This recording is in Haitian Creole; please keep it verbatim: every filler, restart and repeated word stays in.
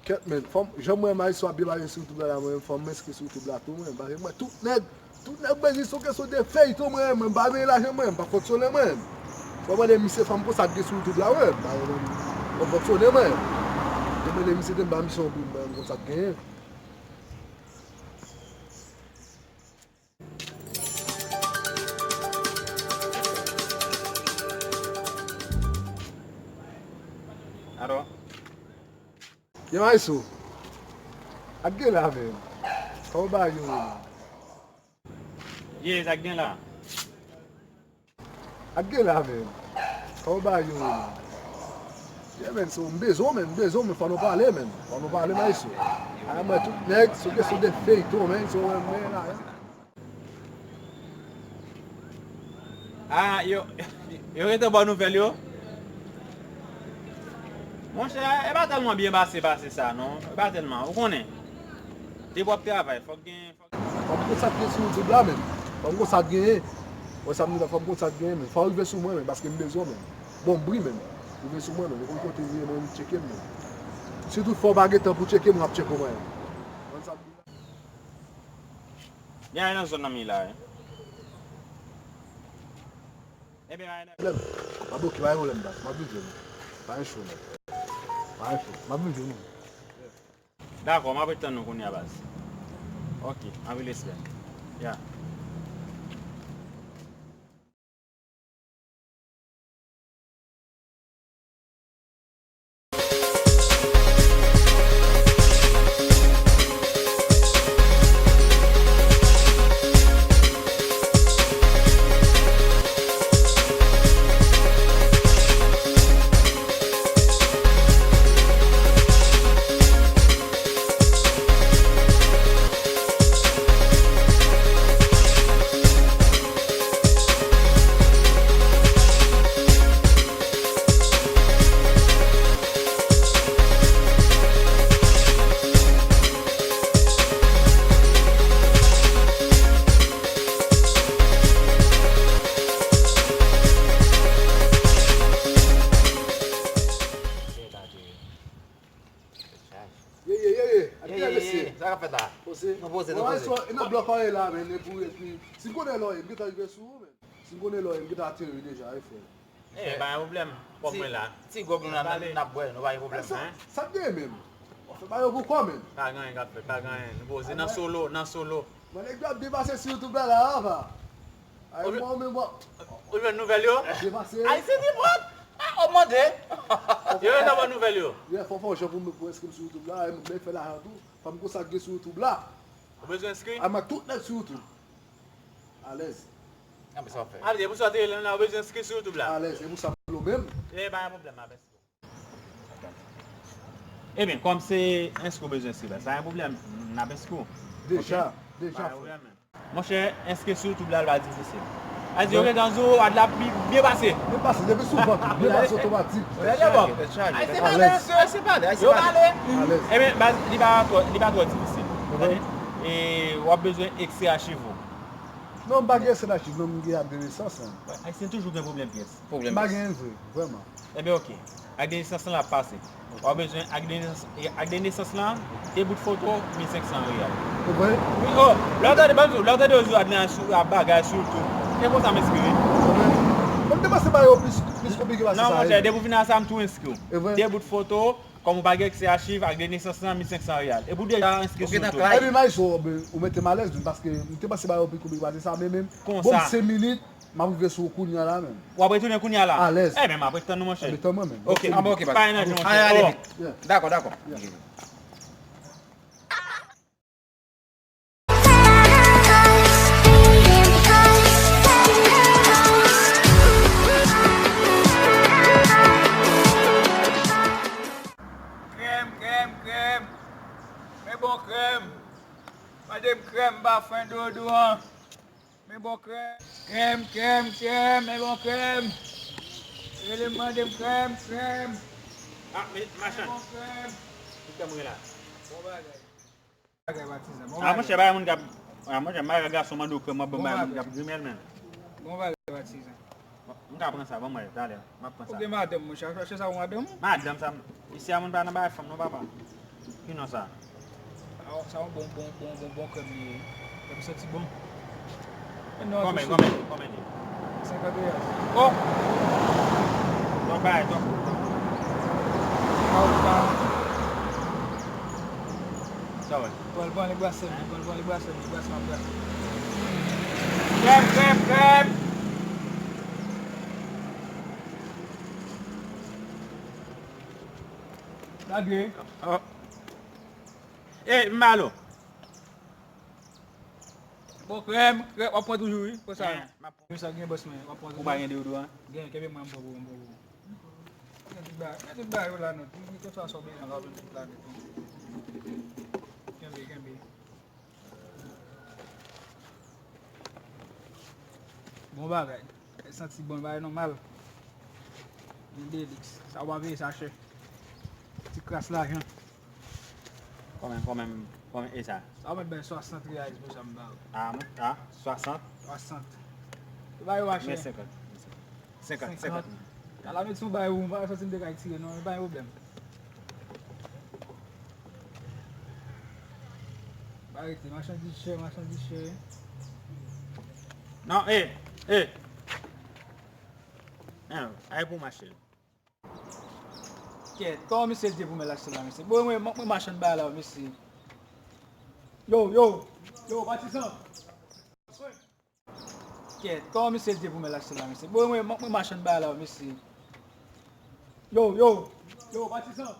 Kèt, men, fò m, jan mwen Maestro ap byen pale sou YouTube la, la, mwen, fò m enskri sou YouTube la tou, mwen, paske mwen, tout nèg, tout nèg bezwen sou kesyon de feyton, mwen, mwen, m pa gen lajan, mwen, m pa fonksyonè, mwen. Fò mwen de misye, fò m konn sa k gen sou YouTube la, mwen, m pa, mwen, m pa fonksyonè, mwen. Mwen, de misye, de m ba misye yon bri, mwen, m konn sa k genyen. Alo? Yo, Maestro. Ak gen la, menm. Kòman bagay yo ye? Ye, sa k gen la? Ak gen la, menm. Kòman bagay yo ye, menm? Yeah, menm, so, m bezwen w, menm, m bezwen w, menm, fò nou pale, menm. Fò nou pale, Maestro. A, mwen, tout nèg, sou kesyon de feyton, menm, so, mwen, mwen, la, Ah, yo, yo rete bò nouvèl yo. Monchè, e pa tèlman byen pase, pase sa, non. E pa tèlman, ou konnen. Depi w ap travay, fòk gen, fòk Fò m konn sa k gen sou YouTube la, menm. Fò m konn sa k genyen. Wè sa m di la, fò m konn sa k genyen, menm. Fò w rive sou mwen, menm, paske m bezwen w, menm. Bon, m bri, menm. Rive sou mwen, menm. Ou konn kote m ye, mwen, m tcheke m, menm. Si tout fwa w pa gen tan pou tcheke m, w ap tcheke w, mwen. Konn sa m di la. Gen anyen nan zòn nan m ye la, wi. Ebyen, anyen nan Pwoblèm. M ap oke, pa gen pwoblèm, baz. M ap vin jwenn ou. Pa gen cho, non. Pa gen cho. M ap vin jwenn ou. Dakò, m ap ret tann ou kounye a, baz. Oke, m ap rele Sven. Ya. Ye, ye, ye, ye. Ye, ye, ye, ye. Sa k ap fèt la? Poze. Nou poze, nou poze. E nan blòk an ye la, men, epi, epi, si m konnen lè w ye, m gentan rive sou ou, men. Si m konnen lè w ye, m gentan ateri deja, wi, frè. Eh, pa gen pwoblèm. Kòm mwen la. Ti gwòg nou la, n ap bwè, nou pa gen pwoblèm. Sa, sa k genyen menm? W ap fè bagay yo pou kò menm. Pa gen anyen k ap fèt, pa gen anyen. Nou poze nan solo, nan solo. Mwen, nèg yo ap depase sou YouTube la, la, apa. Ay, mwen menm, mwen. Ou jwenn nouvèl yo? Depase. Ay, se ti pwòp. Ah, w ap mande. Yo, yo t ap ban nouvèl yo. Ye, fò, fò, jan pou mwen, pou enskri m sou YouTube la, e mwen fè lajan tou. Fò m konn sa k gen sou YouTube la. Ou bezwen enskri? Ay, mwen, tout nèg sou YouTube. Alèz. Ah, men sa w ap fè. Ah, e pou sa w te rele m la, ou bezwen enskri sou YouTube la? Alèz, e pou sa m lo menm. E pa gen pwoblèm, m ap enskri w. Ebyen, kòm se enskri w bezwen enskri la, sa pa gen pwoblèm, n ap enskri w. Deja, deja. Pa gen pwoblèm. Monchè, enskri sou YouTube la, l pa difisil. Sa di yo gentan di w, ad la pi byen pase. Byen pase, depi sou vant, byen pase otomatik. Trè byen, bon. Ay, se pale, se pale, se pale. Yo pale. Alèz. Ebyen, baz, li pa twò, li pa twò difisil. Tande? E w ap bezwen ekstrè achiv ou. Non, m pa gen ekstrè achiv, non, m gen ak de nesans, hein. Ayisyen toujou gen pwoblèm pyès. Pwoblèm. M pa gen vre, vrèman. Ebyen, oke. Ak de nesans lan ap pase. W ap bezwen ak de nesans, e ak de nesans lan, de bout foto, mil senk san reyal. Ou vre? Wi, oh, lè w tande, ban m di w, lè w tande yo di w Adnan sou, ap bagay sou YouTube. Se konsa m enskri, wi. Ou vre? Mwen, m te panse ba yo plis, plis konplike pase sa. Non, monchè, depi w vin a sa, m tou enskri w. E vre? De bout foto, kòm ou pa gen ekstrè achiv, ak de nesans lan, mil senk san reyal. Epi w deja enskri sou YouTube. Ebyen, Maestro, ou mete m alèz, wi, paske m te panse ba yo pi konplike pase sa, men menm, bon, senk minit, m ap rive sou ou kounye a la menm. W ap retounen kounye a la? Alèz. Ebyen, m ap ret tann ou, monchè. Ebyen, tann mwen menm. Oke, oke. Pa gen danje, monchè. Ale, ale vit. Dakò, dakò. Yeah. Krèm, krèm, krèm. Men bon krèm. Mande m krèm, pa fren dodo an. Men bon krèm. Krèm, krèm, krèm, men bon krèm. Rele m, mande m krèm, krèm. Ah, men, machann. Men bon krèm. Ki krèm ou gen la? Bon bagay. Bagay patizan. Bon bagay. Ah, monchè, bagay moun k ap, ah, monchè, m pa wè gason mande w krèm, w ap ban bagay moun k ap grimèl, men. Bon bagay patizan. M ka pran sa, ban m wè, talè. M ap pran sa. Ou gen madanm, monchè, chache sa pou madanm ou? Madanm sa, isi a moun pa nan bagay fanm non, papa. Ki non sa? Sa yon bon, bon, bon, bon, bon krèm li ye. Krèm santi bon. Men non, Konbyen, atouche. Konbyen, Konbyen li? Senkant riyals. Oh! Twòp bagay, twòp. Sa ou pa. Sa wè. Pral pran li brase, pral pran li brase, li brase, m ap brase. Krèm, krèm, krèm! Lage. Oh. Eh, Malo. Bon, krèm, krèm, w ap pran toujou, wi. Konsa. Eh, m ap- Konsa gen bòs mwen, w ap pran Ou pa gen deodorant? Gen, kenbe mwen, m pran pou ou, m pran pou ou. Gen tout bagay, gen tout bagay yo la nèt. Wi, kèlkeswa sa w bezwen la, w jwenn tout la nèt. Kenbe, kenbe. Bon bagay. Santi bon, bagay nòmal. Gen Delix. Sa w pa peye sa chè. Ti kras lajan. Konbyen, konbyen, konbyen e sa? Sa w mèt bay swasant riyals pou sa m ba ou. Ah, mwen, ah, swasant? Swasant. Ou ba yo pa chè. Men senkant. Senkant, senkant. Ala met sou bay ou, m pa santi m te kay tire non, e pa yon pwoblèm. Pa rete, machandiz chè, machandiz chè. Non, eh, eh. Hein, ay pou mache. Kèt, kòman misye di pou mwen lache la, mesye? Bon, mwen, mwen, mwen machann bagay la, mesye. Yo, yo, yo, patizan. Kèt, kòman misye di pou mwen lache la, mesye? Bon, mwen, mwen, mwen machann bagay la, mesye. Yo, yo, yo, patizan.